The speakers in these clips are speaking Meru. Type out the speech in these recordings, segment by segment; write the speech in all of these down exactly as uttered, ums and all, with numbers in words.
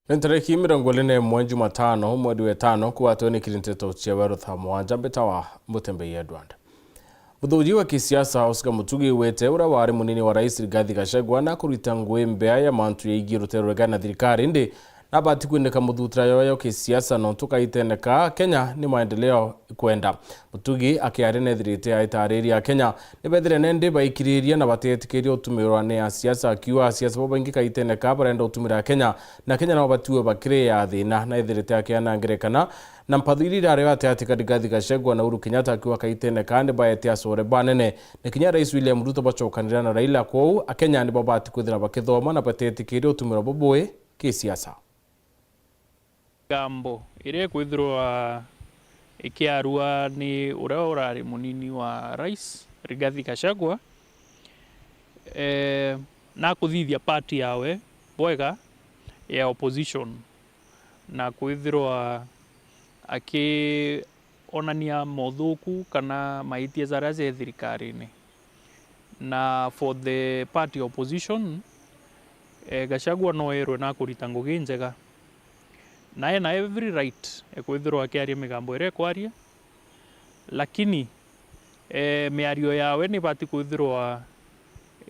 Ni tariki mirongo iri na imwe Jumatano, mweri wa itano, kwatwe ni kiri nteto cia weru thaa mugwanja, mbitawa Mutembei Edward. Muthuji wa kisiasa Oscar Mutugi wite uria wari munini wa rais Rigathi Gachagua na kurita ngui mbea ya mantu yaigie rutere rwega na thirikari, indi nabati kwineka muthutira yoyo kisiasa nontu kaitene ka Kenya ni maendeleo ikwenda. Mutugi akiaria nethirite aitariria Akenya nibethire nendi baikiriria na batetikiria utumirwa ni asiasa, akiuga asiasa babaingi kaitene ka barenda utumira Akenya, na Kenya nabo batiwe bakiri ya thina. Nethirite akiana ngerekana na mpatho iria irari gati gati ka Rigathi Gachagua na Uhuru Kenyatta, akiuga kaitene ka ni baete acore banene, na kinya Rais William Ruto bacokanira na Raila. Kwou Akenya nibo bati kwithira bakithoma na batetikiria utumirwa bubui kisiasa. Migambo iria ikwithirwa ikiarua ni uria urari munini wa rais, Rigathi Gachagua, eh, na kuthithia party yawe bwega ya opposition, na kwithirwa akionania mothuku kana maitia jaria je thirikarine. Na for the party opposition, eh, Gachagua no erwe na kurita ngugi njega. Na ena every right ya kwithirwa akiaria migambo iria ekwaria, lakini, eh, miario yawe nibati kwithirwa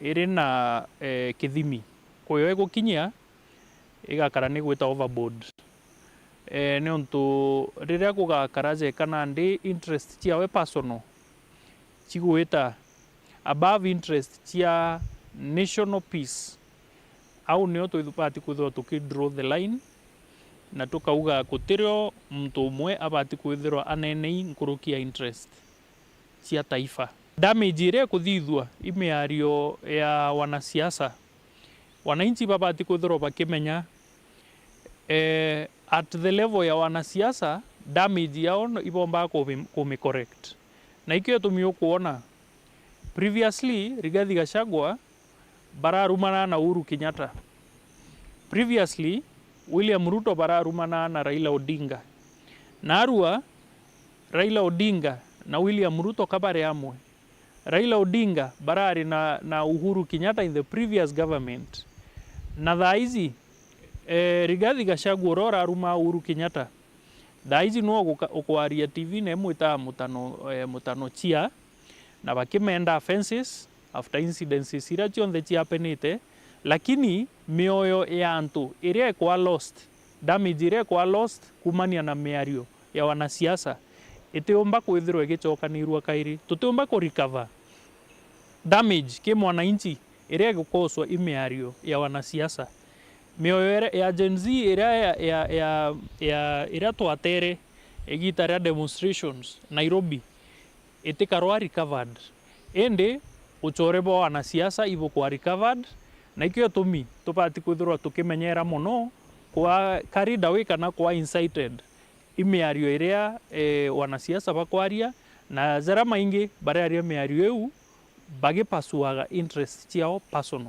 iri na, eh, kithimi. Kuyo igukinyia, igakara ni gwita overboard. Eh, niuntu riria gugakara jeka nandi interest ciawe personal cigwita above interest cia national peace, au nio twibati kwithirwa tuki draw the line, na tukauga gutirio muntu umwe abati kwithirwa anenei nkuruki ya interest cia taifa. Damage iria ikuthithua i miario ya wanasiasa, wananchi babati kwithirwa bakimenya, eh, at the level ya wanasiasa, damage yao no ibombaga kumi-, kumi correct. Na ikio gitumi ukwona previously Rigathi Gachagua bararumana na Uhuru Kenyatta. Previously, William Ruto bararumana na Raila Odinga. Narua, Raila Odinga na William Ruto ka bari amwe. Raila Odinga barari na, na Uhuru Kenyatta in the previous government. Na thaa ici, eh, Rigathi Gachagua uria uraruma Uhuru Kenyatta, thaa ici nwe uguka-, ukwaria T V na imwitaga mutano, eh, mutano chia, na bakimenda offences after incidences iria cionthe ciapenite, lakini mioyo ya antu iria ikwa lost, damage iria ikwa lost kumania na miario ya wanasiasa itiumba kwithirwa igicokanirua kairi. Tutiumba ku recover damage ki mwananchi iria igukoswa i miario ya wanasiasa. Mioyo iria, ya Gen Z iria ya, ya, ya, ya, iria twatere igita ria demonstrations Nairobi, itikarwa recovered. Indi ucore bwa wanasiasa ibukwa recovered, na ikio gitumi tubati kwithirwa tukimenyera mono kwa carried away kana kwa incited i miario iria, eh, wanasiasa bakwaria, na jaria maingi bariaria miario iu bagipasuaga interest ciao personal.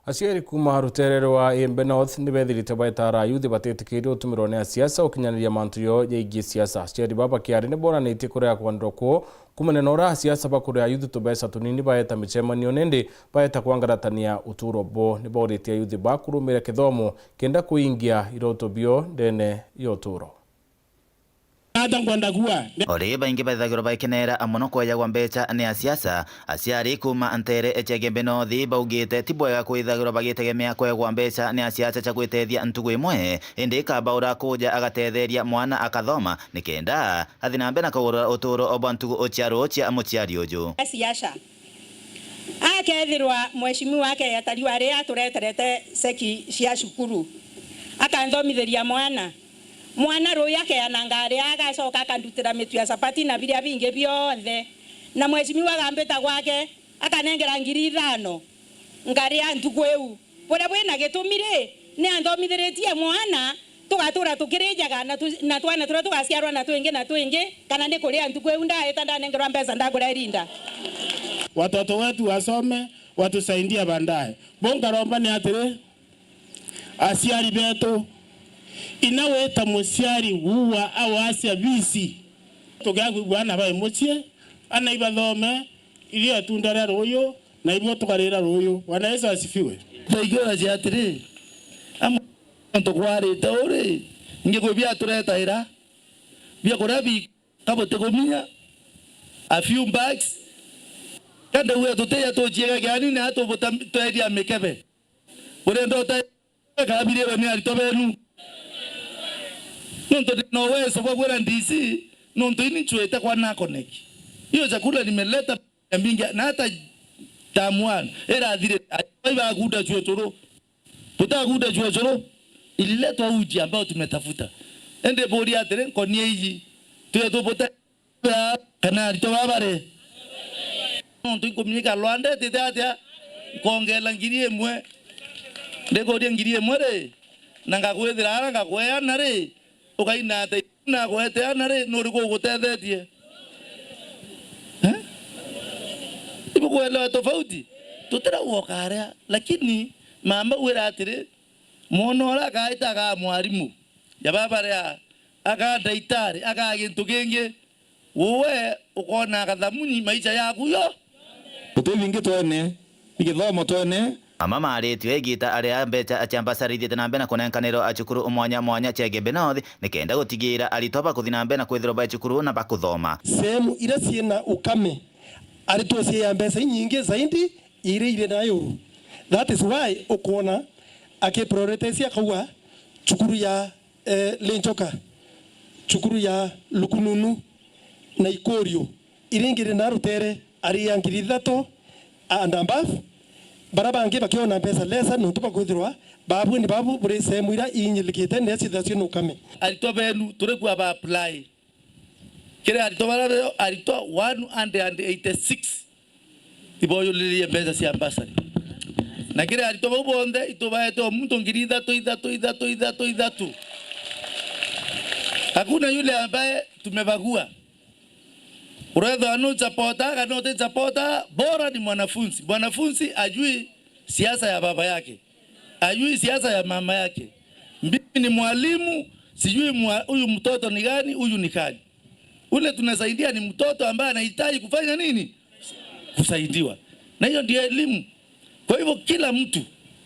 Aciari kuuma ruteere rwa Igembe North ni beethirite baetaara ayuthi batetikiirie utumirwa ni asiasa gukinyaniria mantu yoo jaigie siasa. Aciari baa bakiaria ni boonanitie kurega kwanirwa kwoo kumania na uria asiasa bakuria ayuthi tubeca tunini baeta micemanio nindi baeta kwangaratania utuuro bwoo. Ni bauritie ayuthi baa kurumira kithomo kenda kuingia iroto bio ndene ya utuuro. Ata nkwenda kuwa. O ri baingi baithagirwa baikeneera mono kwejagwa mbeca ni asiasa, aciari kuuma nteere cia Igembe North baugite ti bwega kwithagirwa bagitegemea kwegwa mbeca ni asiasa cia gwitethia ntugu imwe, indi kaba urakuja agatetheria mwana akathoma nikenda athi na mbere na kugurura utuuro bwa ntugu cia ruu cia muciari uju. Siasa. Akethirwa mheshimiwa akeya ta riu aria atureterete ceki cia cukuru, akanthomithiria mwana. Mwana ruuyu akeana ngari, agacoka akandutira mitu ya chapati na biria bingi bionthe. Na mheshimiwa agambita gwake, akanengera ngiri ithano, ngaria ntuku iu. Buria bwina gitumi ri, ni anthomithiritie mwana, tugatura tukirijaga na tu-, na twana turia tugaciarwa na twingi na twingi, kana ni kuria ntuku iu ndaita ndanengerwa mbeca ndagura irinda? Watoto wetu wasome, watusaidie baadaye. Bo nkaromba ni atiri, aciari betu, ina wita muciari uua au acia bisi, tugia kwigua ana bai mucii, ana ibathome, irio itunda ria ruuyu, na ibuo tukarira ruuyu. Bwana Yesu asifiwe. Thaigua cia atiri, amwe nontu kwarite uri, ingi kwi bia turetaira, bia kuria bi, kabuti kuminya, a few bags, kandi uwe tutiya tuciega kiani na tubuta tweria mikebe. Urenda uta-, kabirirwe ni aritwa benu. Nontu ndina uwezo bwa kwira D C, nontu ini ncwite kwa NACONEC. Hiyo chakula nimeleta mingi, na hata term one irathire, ibagunda chuo churu. Tutaguda chuo churu, ililetwa uji ambao tumetafuta. Ende buri atiri, nkonia iji, tuye tubuta kana aritwa baba bari. Nontu inkuminyika Rwanda itite atia, nkongela ngiri imwe. Ndikuria ngiri imwe ri, na ngakwithira ara ngakweana ri, ukaina ati nagwete ana ri, nuriku ugutethetie? Eh? Ibukuelewa tofauti? Tutirauga ukaria, lakini mama wira atiri, mwana uria akaita akaa mwarimu, ya baba ria akaa ndaitari, akaa gintu kingi, uwe ukona kathamuni maisha yaku yo. Guti bingi twene, ni githomo twene. Mama maritue igita aria mbeca cia mbasari ithiite na mbere na kunenkanirwa a cukuru mwanya mwanya cia Igembe North, nikenda gutigira aritwa bakuthi na mbere na kwithirwa bai cukuru na bakuthoma. Sehemu iria ciina ukame, aritwa ciia mbeca inyingi zaidi iria iri nayo. That is why ukwona akiprioritize akauga cukuru ya, eh, Linchoka, cukuru ya Lukununu na Ikurio, iria ingi iri na rutere ari ya ngiri ithatu and above, baria bangi bakiona mbeca lesser, nontu bakwithirwa babu ni babu buri sehemu iria inyilikite, niria ciithirwa ciina ukame. Aritwa benu turi kua ba apply. Kiri aritwa baria beo, aritwa one hundred and eighty-six iboyuririe mbeca cia bursary. Na kiri aritwa bau bonthe, itubaete o muntu ngiri ithatu, ithatu, ithatu, ithatu, ithatu. Hakuna yule ambaye tumebagua. Uretha nu chapota, kana uti chapota, bora ni mwanafunzi. Mwanafunzi ajui siasa ya baba yake. Ajui siasa ya mama yake. Mimi ni mwalimu, sijui mwa-, huyu mtoto ni gani, huyu ni gani. Ule tunasaidia ni mtoto ambaye anahitaji kufanya nini? Kusaidiwa. Na hiyo ndio elimu. Kwa hivyo kila mtu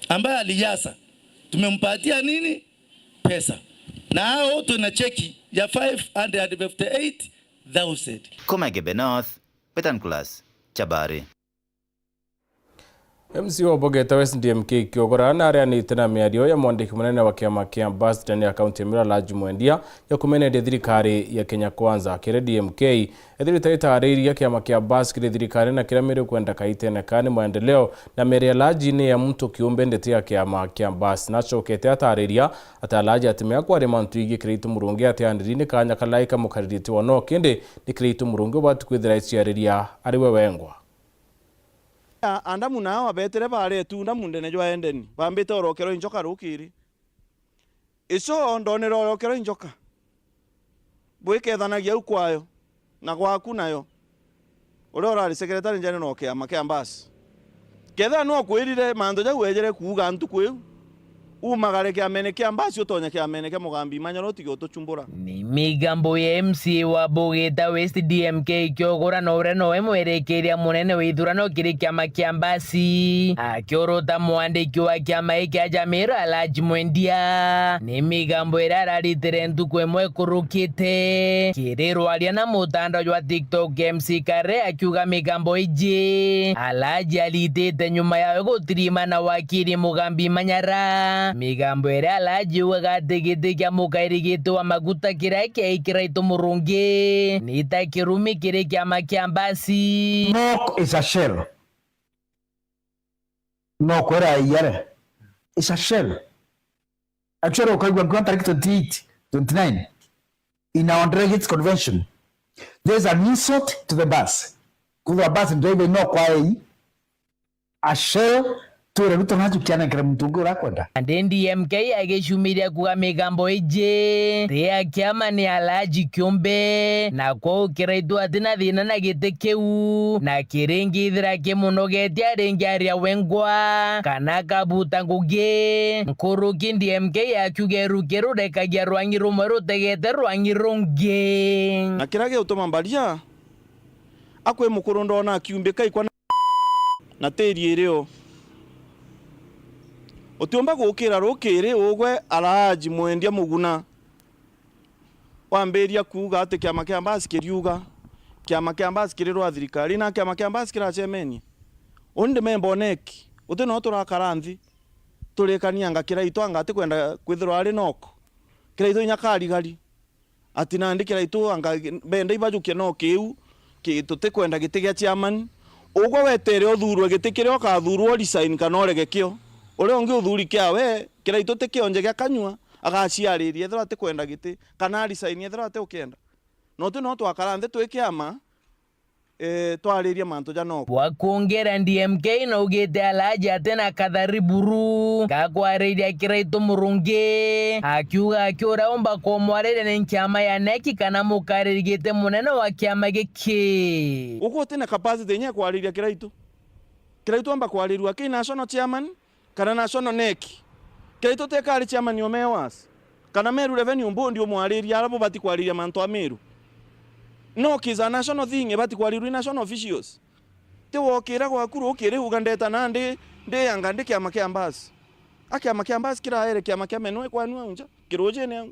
ambaye alijaza, tumempatia nini? Pesa. Na hao tuna cheki ya five hundred fifty-eight thousand. Kuma Igembe North, Peter Nicholas Chabari. M C wa Bogeta West D M K Kiogora nareanite na miario ya mwandiki munene wa kiama kia Mbas ndene ya kaunti ya Meru Alhaji Mwendia ya kumeneria thirikari ya Kenya Kwanza. Kiri D M K, ethirite itariiria kiama kia Mbas kiri thirikari na kiria Meru kwenda kaitene kani maendeleo, na miario ya Alhaji ni ya muntu kiumbe ndete ya kiama kia Mbas. Nacokete atariiria ati Alhaji atimea kwaria mantu igie Kiraitu Murungi ati andiri ni kanya kalai kamukaririte wano, kindi ni Kiraitu Murungi ubati kwithira aiciariria ari we wengwa. A-, Adamu na Hawa beetire baaree tuunda muundene jwa Edeni, baambite orokerwa i njoka rukiri. Ico ndonere orokerwa i njoka, bwikethanagia au kwayo na gwaku nayo, uria urari secretary general o kiama kia Mbas. Kethira ni okwirire mantu jau wejere kuuga ntuku iu, umagare kiamene kia Mbas utonye kiamene kia Mugambi Manyara utige utuchumbura. Ni migambo ya M C A wa Bogeta West D M K Kiogora na uria nowe mwerekeria munene wa ithurano kiri kiama kia Mbasi. Akiuruta mwandiki wa kiama giki a Jamira Alhaji Mwendia, ni migambo iria araritire ntuku imwe ikurukite. Kiri rwaria na mutandao jwa TikTok, M C Kare akiuga migambo iji Alhaji aritite nyuma yawe gutirima na wakiri Mugambi Manyara. Migambo iria Alhaji augaga ati giti kia mukairi giti wa maguta kiria kiai Kiraitu Murungi ni ta kirumi kiri kiama kia Mbasi. Smoke is a shell. No kwera iyare. Is a shell. Actually, ukaigua nkuga tariki twenty-eight, twenty-nine, in our delegates convention, there is an insult to the bus. Kwithirwa bus driver no kwa ei, a shell, twire Ruto nachu kianenkere muntu ungi urakwenda. Andi D M K agicumiria kuga migambo iji ti ya kiama ni Alhaji kiumbe, na kwou Kiraitu atina thina na giti kiu, na kiringithira kimunogetie aringi aria wengwa, kana akabuta ngugi. Nkuruki D M K akiuga ruki rurekagia rwangi rumwe rutegete rwangi rungi. Na kiria giutuma mbaria, akwi mukuru ndona akiumbika ikwa na, na tiri irio. Utiumba gukira rukiri ugwe Alhaji mwendia Muguna wambiria kuuga ati kiama kia mbasi kiriuga, kiama kia mbasi kiri rwa thirikari, na kiama kia mbasi kiracemenie. Uni ndi memba o NEC, uti no turakara nthi turikanianga Kiraitu anga atikwenda kwithirwa ari NOC. Kiraitu inya karigari. Ati nandi Kiraitu anga benda ibajukie no kiu ki-, tutikwenda giti gia chairman. Ugwe wetere uthurwe giti kiria ukathurwa, resign kana urege kio. Uria ungi uthuri kiawe, Kiraitu ti kionje gia kanyua, agaciariria ethirwa atikwenda giti, kana resign ethirwa atiukienda. No ti no twakara nthi twi kiama, eh, twaririe mantu ja NOC. Bwa kwongera, D M K naugite Alhaji ati na kathari buru ga kwariria Kiraitu Murungi, akiuga aki uria umba kumwariria ni kiama ya NEC kana mukariri giti munene wa kiama giki. Ugu uti na capacity inya ya kwariria Kiraitu. Kiraitu amba kwaririrua ki national chairman, kana national NEC. Kiraitu tekari chairman o MEWAS, kana Meru Revenue Board umwariria aria bubati kwariria mantu a Meru. NOC is a national thing, ibati kwaririrua i national officials. Ti wokira gwaku rukiri uga ndeta nandi ndi anga ndi kiama kia mbasi. A kiama kia mbasi kiraere kiama kia menwe kwanu au nja, kirujine au.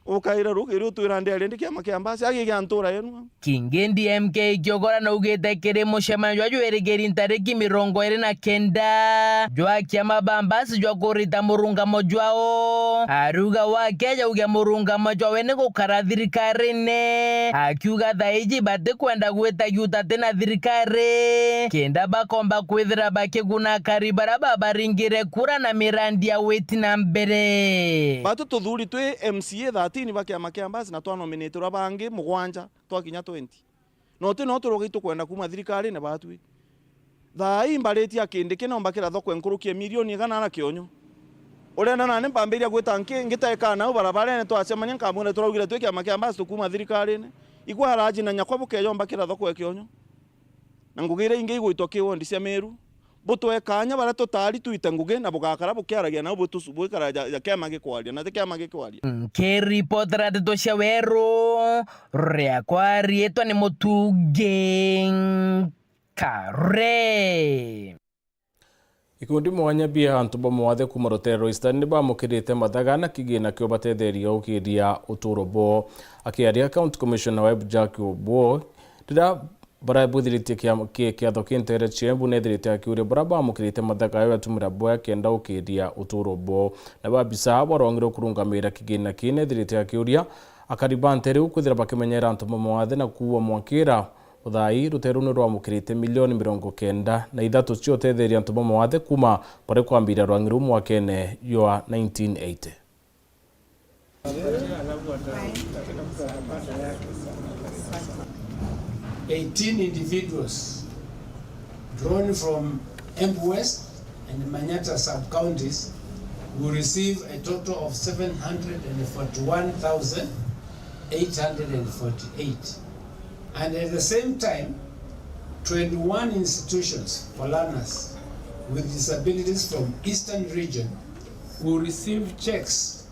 Ukaira rukiri utwira ndi ari ndi kiama kia mbasi, agi gia ntura yenu. Kingi D M K Kiogora naugite kiri mucemanio jwa jwirigiri ntariki mirongo iri na kenda jwa kiama ba mbasi jwa kurita murungamo jwao. Ariuga wakeja uge murungamo jwawe ni gukara thirikarine. Akiuga thaiji batikwenda gwita giuta ti na thirikari, kenda bakomba kwithira bakiguna akari baria babaringire kura na mirandi ya witi na mbere. Batu tuthuri twi M C A thirteen ba kiama kia mbasi na twanominatirwa bangi mugwanja twakinya twenty. No ti no turugai tukwenda kuuma thirikarine batwi. Thaa ii mbaritie a Kindiki no mbakira thoko nkuruki ya milioni igana na kionyo. Urenda nani mpambiria gwita nki-, ngitaika nau barabarene twacemania nkamwira turaugire twi kiama kia mbasi tukuuma thirikarine. Igwe Alhaji na nyakwa bukeja umbakira thoko ya kionyo. Na ngugi iria ingi igwitwa ki wondi cia Meru. Butwe kaanya baria tutari twite ngugi na bugakara bukiaragia nau butusu-, bwikara ja, ja kiama gikwaria na ti kiama gikwaria. Nkiripotera ndeto cia Weru, riakwa riitwa ni Mutungi Kare. Ikundi mwanya bia antu ba mawathe kuuma rutere rwa Eastern ni bamukirite mathaga na kigina kio batetheria gukiria uturo bwao. Akiaria County Commissioner wa Ebu Jack Obwo, riria barabwithirite kia-, ki-, kiatho ki ntere cia Embu, nethirite akiuria baria bamukirite mathaga ayo atumira bwaya kenda gukiria uturo bwao. Na babisa barongirwe kurungamira kigina kii, nethirite akiuria akari ba ntere iu kwithira bakimenyera antu ba mawathe na kuua mwakira. Uthai rutere ruu ni rwamukirite milioni mirongo kenda na ithatu cia utetheria antu ba mawathe kuuma bari kwambiria rwang'i ruu mwakene jwa nineteen eighty. Eighteen individuals drawn from Embu West and Manyatta sub-counties will receive a total of seven hundred and forty-one thousand eight hundred and forty-eight. And at the same time, twenty-one institutions for learners with disabilities from Eastern Region will receive checks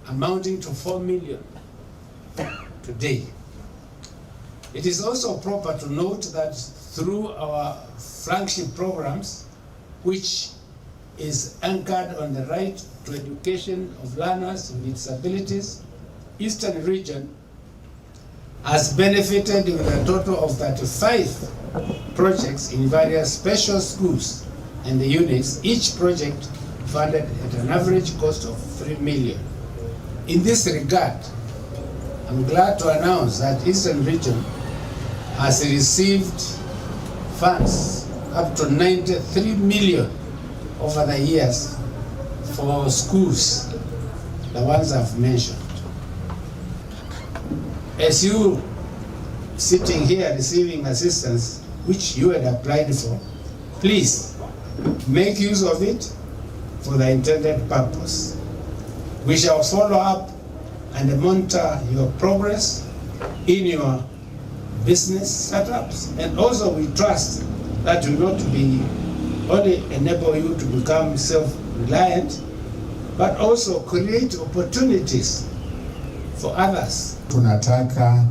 amounting to four million today. It is also proper to note that through our flagship programs, which is anchored on the right to education of learners with disabilities, Eastern Region has benefited with a total of thirty-five projects in various special schools and the units, each project funded at an average cost of three million. In this regard, I'm glad to announce that Eastern Region has received funds up to ninety-three million over the years for schools, the ones I've mentioned. As you sitting here receiving assistance which you had applied for, please make use of it for the intended purpose. We shall follow up and monitor your progress in your business setups, and also we trust that will not be only enable you to become self-reliant, but also create opportunities for others. Tunataka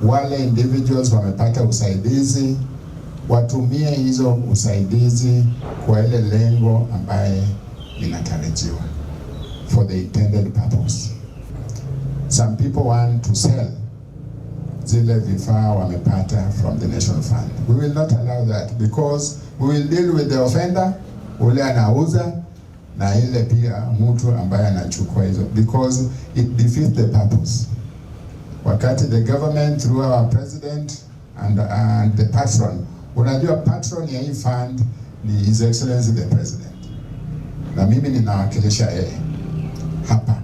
wale individuals wamepata usaidizi watumie hizo usaidizi kwa ile lengo ambaye inatarajiwa, for the intended purpose. Some people want to sell zile vifaa wamepata from the National Fund. We will not allow that because we will deal with the offender, ule anauza, na ile pia mtu ambaye anachukua hizo, because it defeats the purpose. Wakati the government through our president and, and the patron, unajua patron ya hii fund ni His Excellency the President, na mimi ninawakilisha yeye hapa.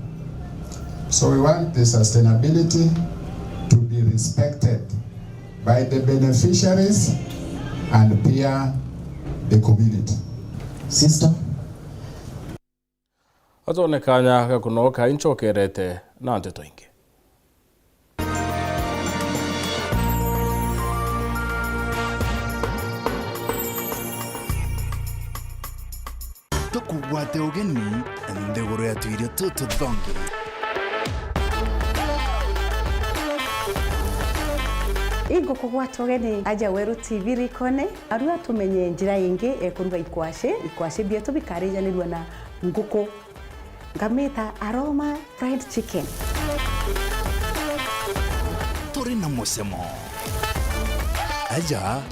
So we want the sustainability to be respected by the beneficiaries and pia the community. Sister. Atone kanya ga kunoka inchokerete na nteto ingi. Tukugwate ugeni nthiguru ya tuirio tututhongi. Ingukugwata ugeni aja Weru T V rikone, arua tumenye njira ingi ekuruga ikwashe. Ikwashe bietu bikarijanirua na nguku. Ngamita aroma fried chicken. Turi na mucemo. Aja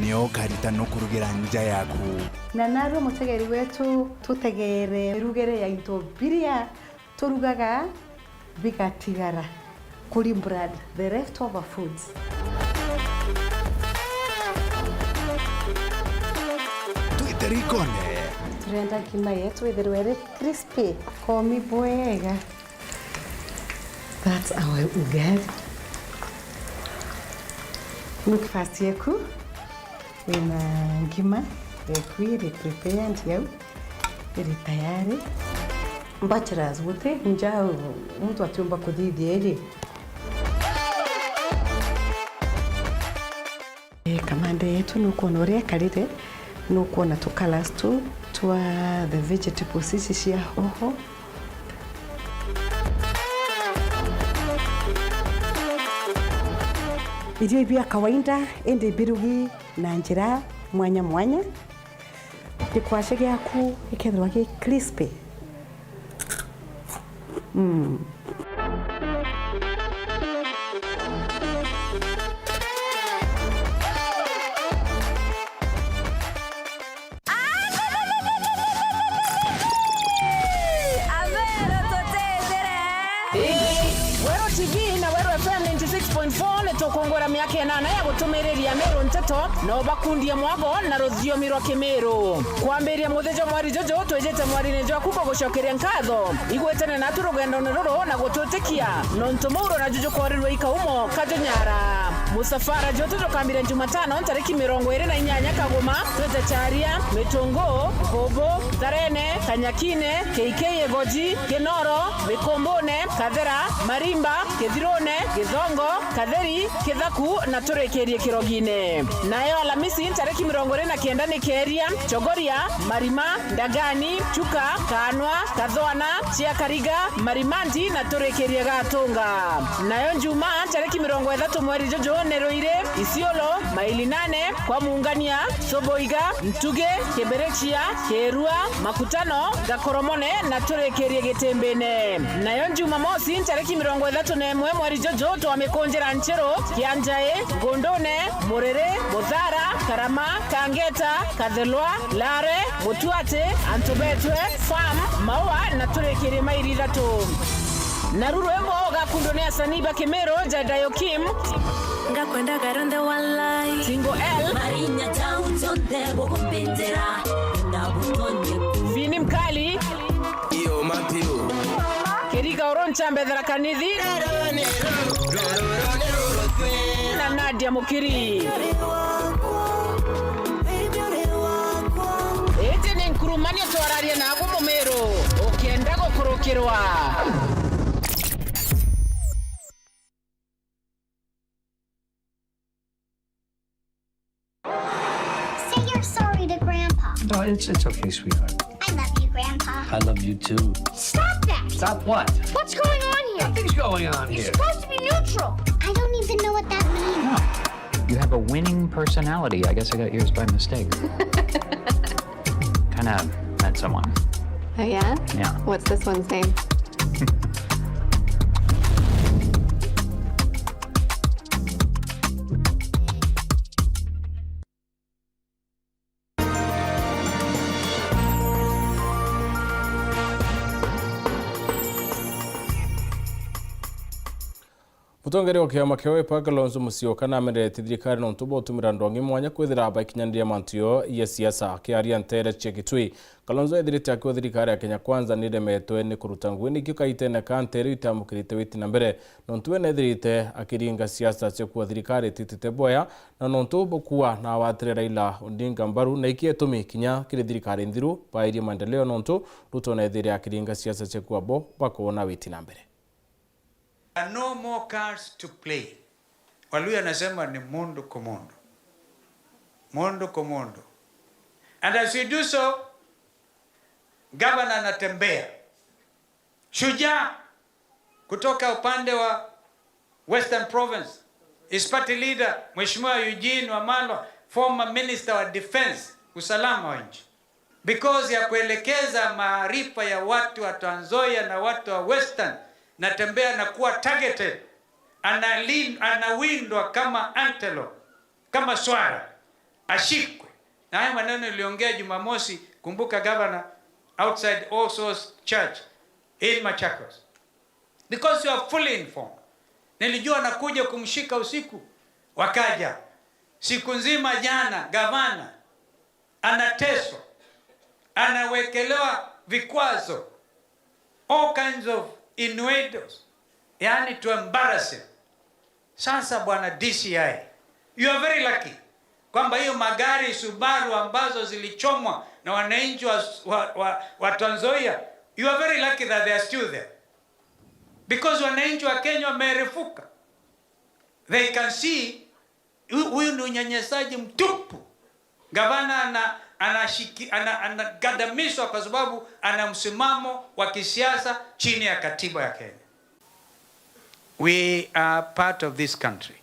nio ukarita nukurugira nja yaku. Na narua mutegeri wetu, tutegere mirugire ya into biria turugaga bigatigara. Kuri brand, the leftover foods. Twite rikone. Turenda nkima yetu ithirwe iri crispy, komi bwega. That's our ugali. Breakfast yeku ina ngima yeku iri prepared yau, iri tayari. Bachelors, guti nja muntu atiumba kuthithia iji. Eh, kamande yetu nukwona uria ikarire, nukwona tu colors tu twa the vegetables ici cia hoho. Irio ibia kawaida, indi birugi na njira mwanya mwanya. Gikwashe giaku gikethirwa gi crispy. Mm. Abero tutethire. Ii, Weru T V na Weru F M ninety six point four ni tukungwira miaka inana ya gutumiriria Meru nteto na ubakundia mwago na ruthiomi rwa Kimiru. Kwambiria muthenya jwa mweri juju, twijite mwarine jwaku kugucokeria nkatho igwitene natu rugendone ruru na gutwitikia, nontu Mauro na juju korirwe ikaumo kajunyara. Musafara jwetu jukambiria Jumatano ntariki mirongo iri na inyanya Kaguma, twite Charia, Mitungu, Mbubu, Tharene, Kanyakine, K K Igoji, Kinoro, Mikumbune, Kathera, Marimba, Kithirune, Githongo, Katheri, Kithaku na turikirie Kirogine. Nayo Alamisi ntariki mirongo iri na kenda ni Keria, Chogoria, Marima, Ndagani, Chuka, Kanwa, Kathwana, Chiakariga, Marimanti na turikirie Gatunga. Nayo Njuma ntariki mirongo ithatu mweri juju ni Ruiri, Isiolo, Maili Nane, kwa Mungania, Soboiga, Ntuge, Kibirichia, Kirua, Makutano, Gakoromone na turikirie Gitimbine. Nayo Jumamosi ntariki mirongo ithatu na imwe mweri juju twamikunjira Nchiru, Kianjai, Ngundune, Muriri, Muthara, Karama, Kangeta, Kathelwa, Lare, Mutuati, Antubetwe, Farm, Maua na turikirie Maili Ithatu. Naru rwimbo ugakundwa ni asanii ba Kimiru, Jadayo Kim, Ngakwendaga rwenthe walai. Single L, Marinya jau jonthe bugumbindira, na butonye ku. Vini Mkali, Iyo Matthew. Kiriga Oroncha Mbethera Kanithi, na Nadia Mukiri. Iji ni Nkurumania twararia nabu Mumiru, ukienda gukurukirwa. Say you're sorry to Grandpa. No, it's, it's okay, sweetheart. I love you, Grandpa. I love you too. Stop that! Stop what? What's going on here? Nothing's going on here. You're supposed to be neutral. I don't even know what that means. No. You have a winning personality. I guess I got yours by mistake. Kinda met someone. Oh, yeah? Yeah. What's this one's name? Mutongeria wa kiama kia Wiper Kalonzo Musyoka nameneretie thirikari nontu bwa gutumira ndongi mwanya kwithira baikinyaniria mantu yo ya siasa. Akiaria nteere cia Kitui, Kalonzo ethirite akiuga thirikari ya Kenya Kwanza niremetwe ni kuruta ngugi nikio kaitene ka nteere itamukirite witi na mbere, nontu we nethirite akiringa siasa cia kuuga thirikari ititite boya, na nontu bukua na awatire Raila Odinga mbaru, na iki itumi kinya kiri thirikari nthiru bairie maendeleo, nontu Ruto nethire akiringa siasa cia kuuga bo bakoona witi na mbere. There are no more cards to play. Waluya anasema ni mundu kwa mundu. Mundu kwa mundu. And as we do so, governor anatembea. Shujaa kutoka upande wa Western Province, his party leader, Mheshimiwa Eugene Wamalwa, former minister wa defense, usalama wa nchi. Because ya kuelekeza maarifa ya watu wa Trans Nzoia na watu wa Western, natembea na kuwa targeted, analin-, anawindwa kama antelope, kama swara, ashikwe. Na haya maneno niliongea Jumamosi, kumbuka governor, outside All Souls Church in Machakos. Because you are fully informed. Nilijua nakuja kumshika usiku, wakaja. Siku nzima jana, gavana anateswa, anawekelewa vikwazo, all kinds of innuendos, yani to embarrass him. Sasa bwana D C I, you are very lucky kwamba hiyo magari Subaru ambazo zilichomwa na wananchi wa, wa, wa, wa Trans Nzoia, you are very lucky that they are still there, because wananchi wa Kenya wameerefuka. They can see hu-, huyu ni unyanyasaji mtupu. Gavana ana, anashiki-, ana, anagadamizwa kwa sababu ana msimamo wa kisiasa chini ya katiba ya Kenya. We are part of this country.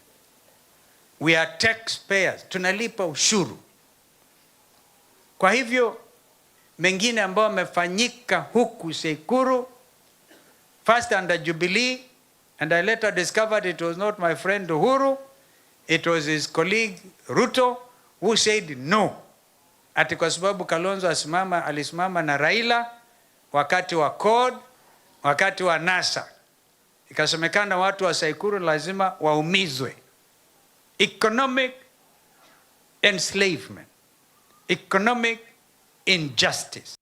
We are taxpayers. Tunalipa ushuru. Kwa hivyo, mengine ambayo yamefanyika huku Sekuru, first under Jubilee, and I later discovered it was not my friend Uhuru, it was his colleague Ruto who said no. Ati kwa sababu Kalonzo asimama, alisimama na Raila wakati wa CORD, wakati wa NASA. Ikasemekana watu wa Saikuru lazima waumizwe. Economic enslavement, economic injustice.